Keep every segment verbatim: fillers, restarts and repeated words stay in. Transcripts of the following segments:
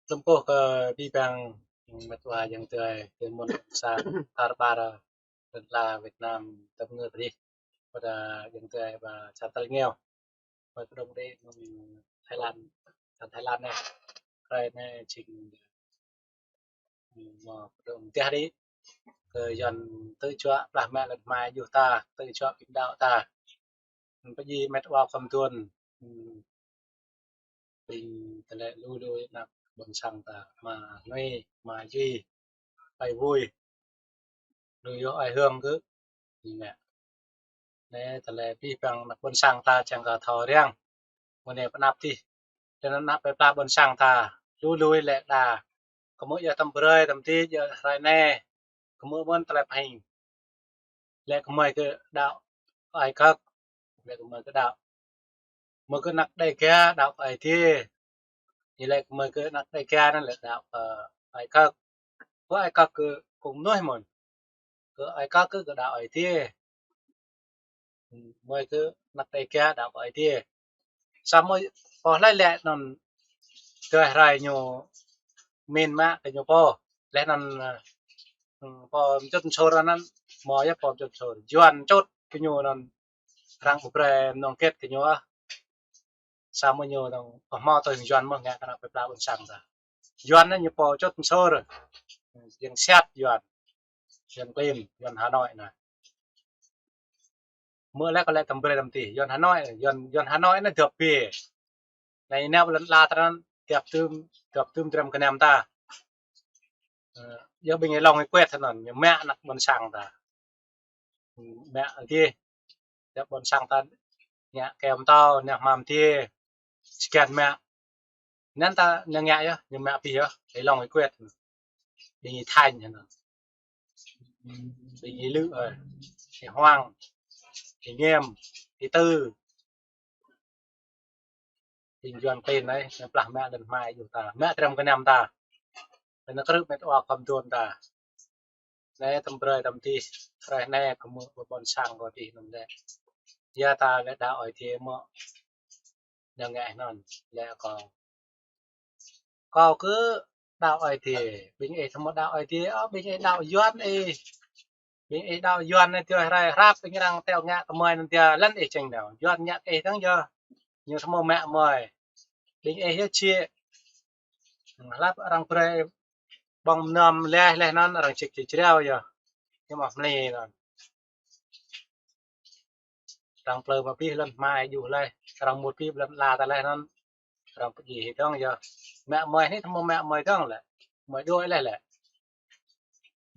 Lơ̆m kơ abih bang met wa ayŏng adơi, tơmŭn sang tar ƀar lŏn ala Việt Nam, tơpă ngă tơdih, ƀôdah ayŏng adơi ƀă čar tal ngeo, ƀă pơdŏng đĭ mơ̆ng Thái Lan, čar Thái Lan anai. Hrơi anai jing mơ̆ pơdŏng tơdih đĭ kơ Yuan tơjuă plah mă lŏn hmai djuh ta, tơjuă ƀing đaŏ ta. Pơjing met wa khŏm tuan, ƀing tơlơi lui lui ană ƀôn sang ta, Ama Nui, Ama Ji, Ơi Vui, lui yơh Ơi Hương kơ, ƀing mă. Anai tơlơi abih bang ană ƀôn sang ta čang kơ thâo răng. Mơ̆ng anai pơ anăp tih, tơnăn ană plơi pla ƀôn sang ta lui lui lĕ đa, kơ mơ̆ yơh tăm brơi tăm tih yơh hrơi anai, kơ mơ̆ mơ̆n tơlơi pơhing. Lĕ kơ mơi kơ đaŏ Ơi Kơk, lĕ kơ mơi kơ đaŏ, mơi kơ ană Đêga đaŏ Ơi Adai. Ñu lĕ kơ mơi kơ ană Đêga anŭn lĕ đaŏ, ơ, Ơi Kơk. Kơ Ơi Kơk kơ kông mơnuih mơ̆n. Kơ Ơi Kơk kơ, kơ đaŏ Ơi Adai. Mơi kơ ană Đêga đaŏ Ơi Adai. Samơ̆ pô hlơi lĕ anŭn tơlơi hrơi ñu min mă kơ ñu pô. Lĕ anŭn, ơ, pô mčŭt msur anŭn, mơ̆ yơh pô mčŭt msur. Yuan čŭt kơ ñu anŭn, arăng ƀu brơi mơnơ̆ng hơget kơ ñu ah. Samơ̆ ñu dong pơhmâo tui Yuan mơ̆ ngă kơ ană plơi pla ƀôn sang ta. Yuan anai ñu pô čŭt msur. Yang sat Yuan. Yuan klin, Yuan Hà Nội anai. Mơ̆ lĕ kơ lĕ tăm brơi tăm tih, Yuan Hà Nội, Yuan, Yuan Hà Nội anai dŏp bĕ. Anai nao ƀơi lŏn ala ta anŭn, dŏp tơm, dŏp tơm dram gơnam ta. Ơ, yơh ƀing ih lŏng ih kuet anŭn, ñu mă ană ƀôn sang ta. Mă adih, dŏp ƀôn sang ta, ngă kơ mơtâo, ngă hmam adih, sơkăn mă. Anŭn ta ñu ngă yơh, ñu mă abih yơh, ih lŏng ih kuet. Ƀing ih Thanh anŭn. Ƀing ih Lư, ơ, ih Hoàng, ih Nghiêm, ih Tư. Ƀing Yuan klin anai, anai plah mă lŏn hmai djuh ta, mă dram gơnam ta. Anai krư̆ met wa khŏm tuan ta. Anai tăm brơi tăm tih, hrơi anai kơ mơ̆ ƀôn sang kơ tih anŭn lĕ. Yua ta lĕ đaŏ Ơi Adai mơ̆. Ñu ngă anŭn lĕ kâo. Kâo kơ đaŏ Ơi Adai, ƀing ih tơmơ̆ đaŏ Ơi Adai, ơ, ƀing ih đaŏ Yuan ih. Ƀing ih đaŏ Yuan anai tơlơi hrơi hrăp, ƀing arăng teo ngă kơ mơi anŭn tơlơi lŏn ih čang nao. Yuan ngă kơ ih tơ̆ng yơh. Ñu tơmơ̆ mă mơi. Ƀing ih yơh či. Hlăp arăng brơi ƀơ̆ng mơnam leh leh anŭn arăng čik či jrao yơh. Ñu mă mơlĭ anŭn. Arăng plư mă abih lŏn hmai djuh leh, arăng mŭt abih lŏn ala ta leh anŭn. Arăng pơjing hĭ tơ̆ng yơh. Mă mơi anai tơmơ̆ mă mơi tơ̆ng lĕ. Mơi đuaĭ leh lĕ.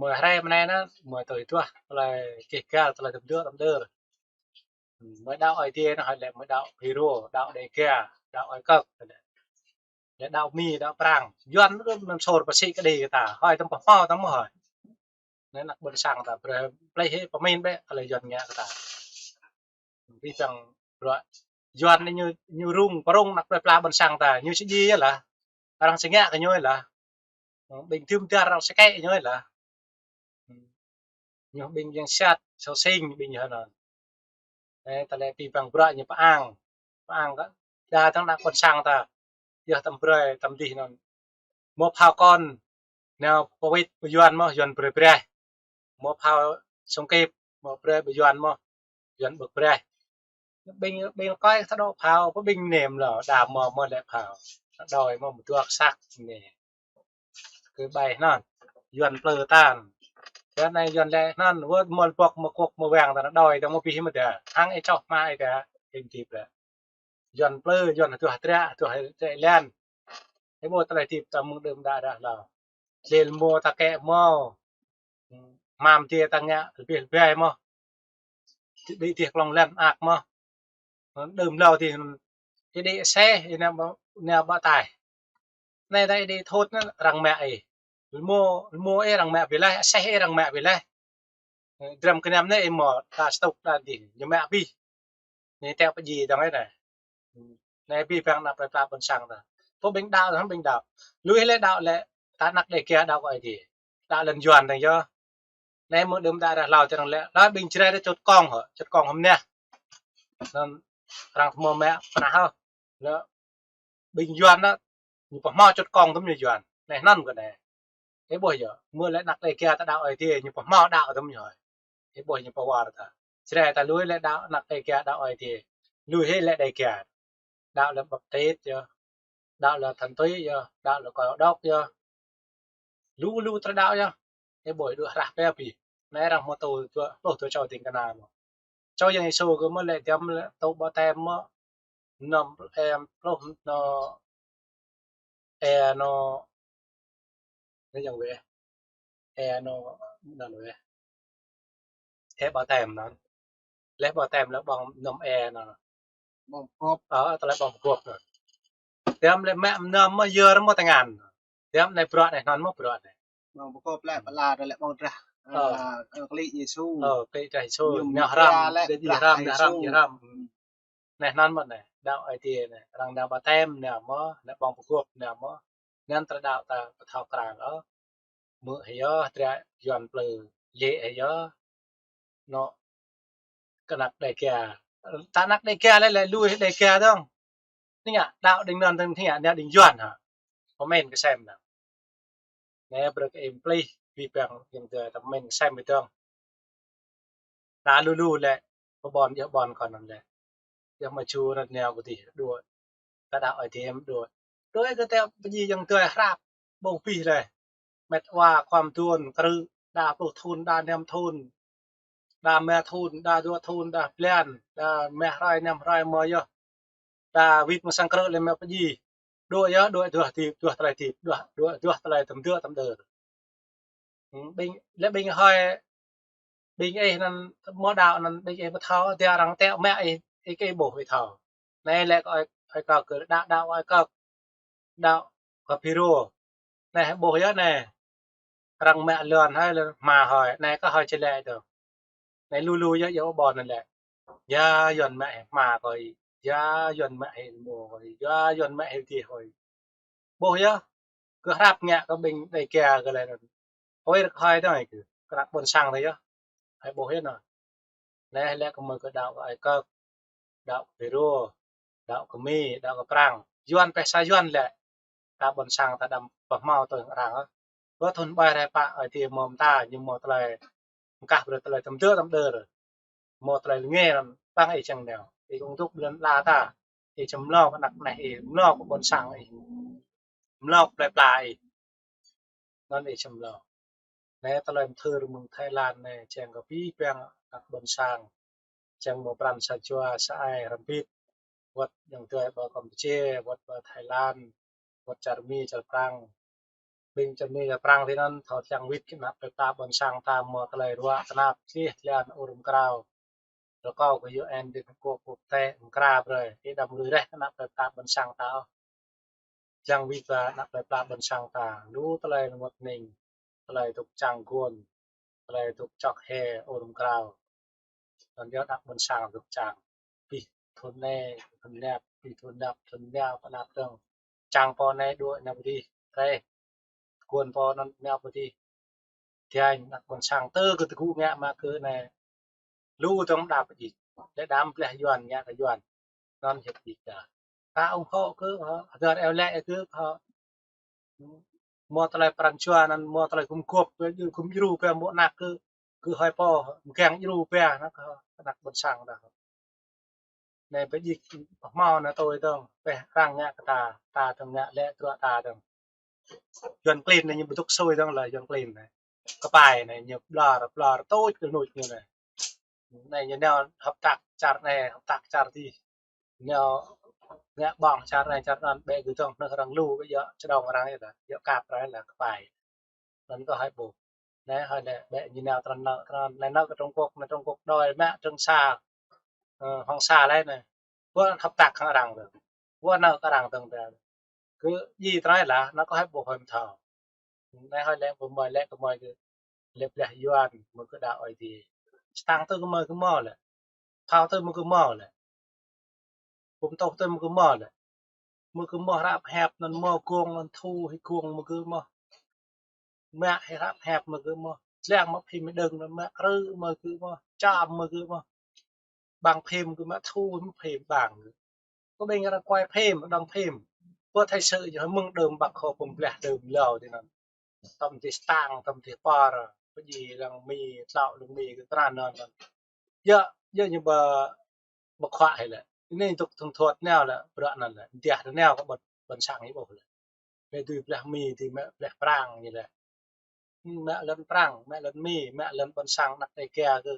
Mơi hrơi mơnai anŭn, mơi tui tuah, tơlơi kih gal, tơlơi tơm dơr, tơm dơr. Mơi đaŏ Ơi Adai anŭn hă lĕ, mơi đaŏ Hero, đaŏ Đêga, đaŏ Ơi Kơk. Lĕ đaŏ Mi, đaŏ Prang. Yuan anŭn mơ̆n sôr pơsĭ kơđi kơ ta. Hơi tơm pơhmâo tơm mơ̆ hơi. Anai ană ƀôn sang ta, brơi, plơi hĭ pơmĭn bĕ, kơ lĕ Yuan ngă kơ ta. Ƀing sang bruă Yuan anai ñu, ñu rŭng, pơrŭng ană plơi pla ƀôn sang ta, ñu či djai yơh lah. Arăng či ngă kơ ñu yơh lah. Ƀing tơm dơr arăng či kĕ ñu yơh lah. Ñu ƀing yang sat, sâu sing ƀing yơh anŭn. Ơ, tơlơi ƀing bruă ñu pơang, pơang kơ đa tơ̆ng ană ƀôn sang ta. Yơh tăm brơi, tăm tih anŭn. Mơ̆ phao kon, nao pơwĭt pơ Yuan mơ̆, Yuan brơi braih. Mơ̆ phao sông kip, mơ̆ brơi pơ Yuan mơ̆, Yuan ƀơ̆k braih. Ƀing, ƀing kơi ta dŏ phao, pơ ƀing nem lŏ, đa mơ̆ mơ̆ lĕ phao. Đơi mơ̆ mơtuak săk nem. Kơ ƀai anŭn, Yuan plư tan. Yua anai Yuan lĕ anŭn, wơ̆t mơ̆ bŏk mơ̆ kŏk mơ̆ wang tan, đơi tơ̆ng mơ̆ abih mơ̆ ta. Hăng ih čoh mă ih ta, ih tip lĕ. Yuan plư, Yuan tuah tră, tuah tră lan. Ih ƀuh tơlơi tip ta mơ̆ng đưm đă ră hlâo. Lĕ mơ̆ ta kĕ mơ̆. Hmam adih ta ngă, lĕ abih lĕ ƀai mơ̆. Či đĭ tih klŏng lăn ak mơ̆. Đưm hlâo tih, či đĭ aseh, ih nao ƀă, nao ƀă taih. Anai ta ih đĭ thut anŭn arăng mă ih. Lơmô, lơmô ih arăng mă abih laih, aseh ih arăng mă abih laih. Dram gơnam anai ih mơ̆ ta stŭk đa tih, ñu mă abih. Anai teo pơjing dơ̆ng anai. Anai abih bang ană plơi pla ƀôn sang ta. Pô ƀing đaŏ, hăng ƀing đaŏ. Lui lĕ đaŏ lĕ, ta ană Đêga đaŏ kơ Ơi Adai. Đaŏ lŏn Yuan dơ̆ng yơh. Anai mơ̆ng đưm đă ră hlâo tơrăng lĕ, hlâo ƀing Jrai đa čŭt kông hŏ, čŭt kông hŏm neh. Anŭn arăng tơmơ̆ mă pơnah hŏ. Lĕ ƀing Yuan anŭn, Ñu pơhmâo čut kông tơm ñu Yuan. Anai anŭn kơ anai. Ih ƀuh yơh, mơ̆ lĕ anăk Đêga ta đaŏ Ơi Adai, ñu pơhmâo đaŏ tơm ñu hơi. Ih ƀuh ñu pơwar ta. Srĕ ta lui lĕ đaŏ anăk Đêga đaŏ Ơi Adai. Lui hĭ lĕ Đêga. Đaŏ lĕ Baptist yơh. Đaŏ lĕ Thanh Túy yơh. Đaŏ lĕ Kơđok yơh. Lu lu tơlơi đaŏ yơh. Ih ƀuh đuaĭ hrah pĕ pĭ. Anai arăng hmâo tŭ dua, pluh dua čô ding kơna mơ̆. Čô Yang Yêsu kơ mơ̆ lĕ tiăm lĕ tŭ baptem mơ̆. Năm em pluh nô e nô. Anai Yang wĕ. E nô, anŭn wĕ. E baptem anŭn. Lĕ baptem lĕ ƀơ̆ng năm e anŭn. Ƀơ̆ng pơgop. Ơ, tơlơi ƀơ̆ng pơgop anŭn. Tiăm lĕ mă năm mơ̆ yơr mơ̆ tơngan. Tiăm anai bruă anai anŭn mơ̆ bruă anai. Ƀơ̆ng pơgop lĕ pơala tơlơi ƀơ̆ng drah. Ơ. Ơ, kơlĭ Yêsu. Ơ, kơlĭ drah Yêsu. Ñu nao hrăm, lĕ drah Yêsu. Nao hrăm, nao hrăm. Anai anŭn mơ̆ anai, đaŏ Ơi Adai anai, arăng nao baptem anai mơ̆, anai ƀơ̆ng pơgop anai mơ̆, anŭn tơlơi đaŏ ta pơthâo krăn ôh. Mơ̆ hĭ yơh, drah Yuan plư, lĕ hĭ yơh, anŏ kơ anăk Đêga. Ta anăk Đêga lĕ, lĕ lui Đêga dơ̆ng. Anai ngă, đaŏ đing anŭn dơ̆ng, anai ngă, anai đing Yuan hă. Pơmĭn kơ sem anŭn. Anai brơi kơ ih pơplih, ƀing ƀing yang dua ta pơmĭn kơ sem ƀing dơ̆ng. Ta lu lu lĕ, pơƀon, yơh ƀon kơ anŭn lĕ. Yơh mă ču rơ̆t nao kơ dih đuaĭ. Ta đaŏ Ơi Adai mơ̆ đuaĭ. Đuaĭ kơ tơlơi pơjing yang dua hrăp, ƀơ̆ng pih lĕ. Mĕt wa khua mơduôn, krư̆, đa pluh thŭn, đa năm thŭn. Đa rơma thŭn, đa dua thŭn, đa blan, đa rơma hrơi, năm hrơi mơ̆ yơh. Đa wĭt mơ̆ng sang krư̆ lĕ mă pơjing. Đuaĭ yơh, đuaĭ duah hơdip, duah tơlơi hơdip, đuaĭ, đuaĭ duah tơlơi tơm dơ̆ tơm đơr. Hm, ƀing, lĕ ƀing hơi, ƀing ih anŭn mơ̆ đaŏ anŭn ƀing ih pơthâo, tơdah arăng tĕ mă ih, ih kơ ih ƀuh ih thâo. Anai lĕ kơ ơi, ơi kơ kơ đaŏ, đaŏ ơi kơ. Đaŏ kơ Phi Rô. Anai ƀuh yơh anai. Arăng mă lŏn hơi lĕ hmua hơi. Anai kơ hơi či lĕ dơ̆ng. Anai lu lu yơh, yơh ƀon anŭn lĕ. Ya Yuan mă hĭ hmua kơ ih. Ya Yuan mă hĭ rơmô kơ ih. Ya Yuan mă hĭ dih hơi. Ƀuh yơh. Kơ hrăp ngă kơ ƀing Đêga kơ lĕ anŭn. Ôi rơ̆k hơi dơ̆ng kơ, kơ anăk ƀôn sang tơ yơh. Hơi ƀuh yơh anŭn. Anai lĕ kơ mơ̆ kơ đaŏ kơ Ơi Kơk, đaŏ kơ Phi Rô, đaŏ kơ Mi, đaŏ kơ Prăng. Yuan pĕ sa Yuan lĕ. Ta ƀôn sang ta đăm pơhmâo tui arăng ôh. Kơ thŭn ƀai rai pă Ơi Adai mơ̆ ta, ñu mơ̆ tơlơi, mơkah brơi tơlơi tơm dơ̆ tơm đơr. Mơ̆ tơlơi lĕ ngă anŭn, păng ih čang nao. Ih kông dŏ blan la ta. Ih čang mlâo kơ anăk anai ih, mlâo kơ ƀôn sang ih. Mlâo kơ plơi pla ih. Anŭn ih čang mlâo. Anai tơlơi mơthưr mơ̆ng Thái Lan anai, čang kơ ƀing ƀing anăk ƀôn sang. Čang mơ̆ pran sa jua sa ai hrăm bit. Wơ̆t yang dua ƀơi Kampuchia, wơ̆t ƀơi Thái Lan, wơ̆t čar Mi, čar Prăng. Ƀing čar Mi, čar Prăng tui anŭn, thâo čang wĭt kơ anăk plơi pla ƀôn sang ta mơ̆ tơlơi ruă tơnap, čih tơlơi anŭn ur mơkrao. Rơkâo kơ U N Liên Hợp Quốc quốc tế mơkra brơi, ih đăm lui reh kơ anăk plơi pla ƀôn sang ta ôh. Čang wĭt kơ anăk plơi pla ƀôn sang ta, lu tơlơi rơngot hning, tơlơi dŏ čang guôn, tơlơi dŏ čŏk he ur mơkrao. Anŭn yơh anăk ƀôn sang dŏ čang. Pĭ thŭn anai, thŭn năp, pĭ thŭn năp, thŭn năp, pơ anăp dơ̆ng. Čang pô anai đuaĭ nao pơ dih, reh. Guôn pô anŭn nao pơ dih. Tơdah anăk ƀôn sang tơ kơ tơgŭ ngă mă kơ anai. Lu dơ̆ng đa pơjing. Lĕ đam pleh Yuan ngă kơ Yuan. Anŭn hiăp jik ta. Ta ủng hộ kơ, hơdơr eo lĕ kơ, hơ. Mơ̆ tơlơi pran jua anŭn, mơ̆ tơlơi gum gôp, gum djru pĕ mơ̆ anăk kơ, kơ hơi pô, mơgang djru pĕ anăk, anăk ƀôn sang ta. Anai pơjing pơhmâo anai tui dơ̆ng, pĕ arăng ngă kơ ta, ta dơ̆ng ngă lĕ truă ta dơ̆ng. Yuan klin anai ñu ƀu dŏ sui dơ̆ng lĕ Yuan klin anai. Kơpai anai ñu ƀlŏr, ƀlŏr, tuč kơ nuč ñu anai. Anai ñu nao hợp tác čar anai, hợp tác čar dih. Nao ngă ƀơ̆ng čar anai, čar anŭn, ƀĕ gơ̆ dơ̆ng, anŭn arăng lu, ƀĕ yơh, čơđông arăng yơh, yơh kăp arăng lĕ kơpai. Anŭn kơ hơi ƀuh. Anai hơi lĕ ƀĕ ñu nao tơlơi nao, tơlơi nao kơ Trung Quốc, nao Trung Quốc đòi mă Trường Sa, ơ, Hoàng Sa lĕ anai. Wơ̆t hợp tác hăng arăng dơ̆ng. Wơ̆t nao kơ arăng dơ̆ng dơ̆ng. Kơ djai tơlơi lah, anŭn kơ hơi ƀuh hơi mơthâo. Anai hơi lĕ pơmơi lĕ kơ mơi kơ lĕ pleh Yuan mơ̆ kơ đaŏ Ơi Adai. Stang tơ kơ mơi kơ mơ̆ lĕ. Phao tơ mơ̆ kơ mơ̆ lĕ. Pŭm tŏh tơ mơ̆ kơ mơ̆ lĕ. Mơ̆ kơ mơ̆ hrăp hĕp anŭn mơ̆ gông anŭn thu hĭ gông mơ̆ kơ mơ̆. Mă hĭ hrăp hĕp mơ̆ kơ mơ̆. Lăng mă phim đơ̆ng anŭn mă krư̆ mơ̆ kơ mơ̆. Čăm mơ̆ kơ mơ̆. Ƀăng phim kơ mă thu mă phim ƀăng. Kơ ƀing arăng quay phim, đăng phim. Pơ thời sự ñu mơ̆ng đưm Bác Hồ pơblah đưm hlâo tui anŭn. Tơm dih stang, tơm dih pơr, pơjing lăng Mi, tlao lăng Mi kơ krăn anŭn. Yơh, yơh ñu ƀu, ƀu khuă hĭ lĕ. Anai dŏ thông thoáng nao lĕ, bruă anŭn lĕ. Dih anŭn nao kơ ƀôn, ƀôn sang ñu ƀuh lĕ. Mă dưi blah Mi, dưi mă blah Prang ñu lĕ. Mă lŏn Prang, mă lŏn Mi, mă lŏn ƀôn sang anăk tơkai kơ.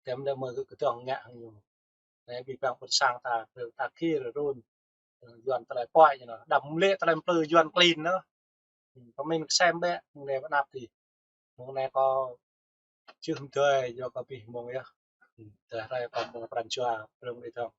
Tơm lĕ mơ̆ kơ kơdŏng ngă hăng ñu. Anai ƀing ƀôn sang ta, ta kir run. Yuan tơlơi pơhiăp ñu anŭn. Đăm lĕ tơlơi plư Yuan klin anŭn. Pơmĭn kơsem bĕ, mơ̆ng anai pơ anăp tih. Mơ̆ng anai kâo čih mơdơi yua kơ abih mơ̆ng yơh. Tơdah rai kâo mơ̆ng pran jua, prơm đi tong.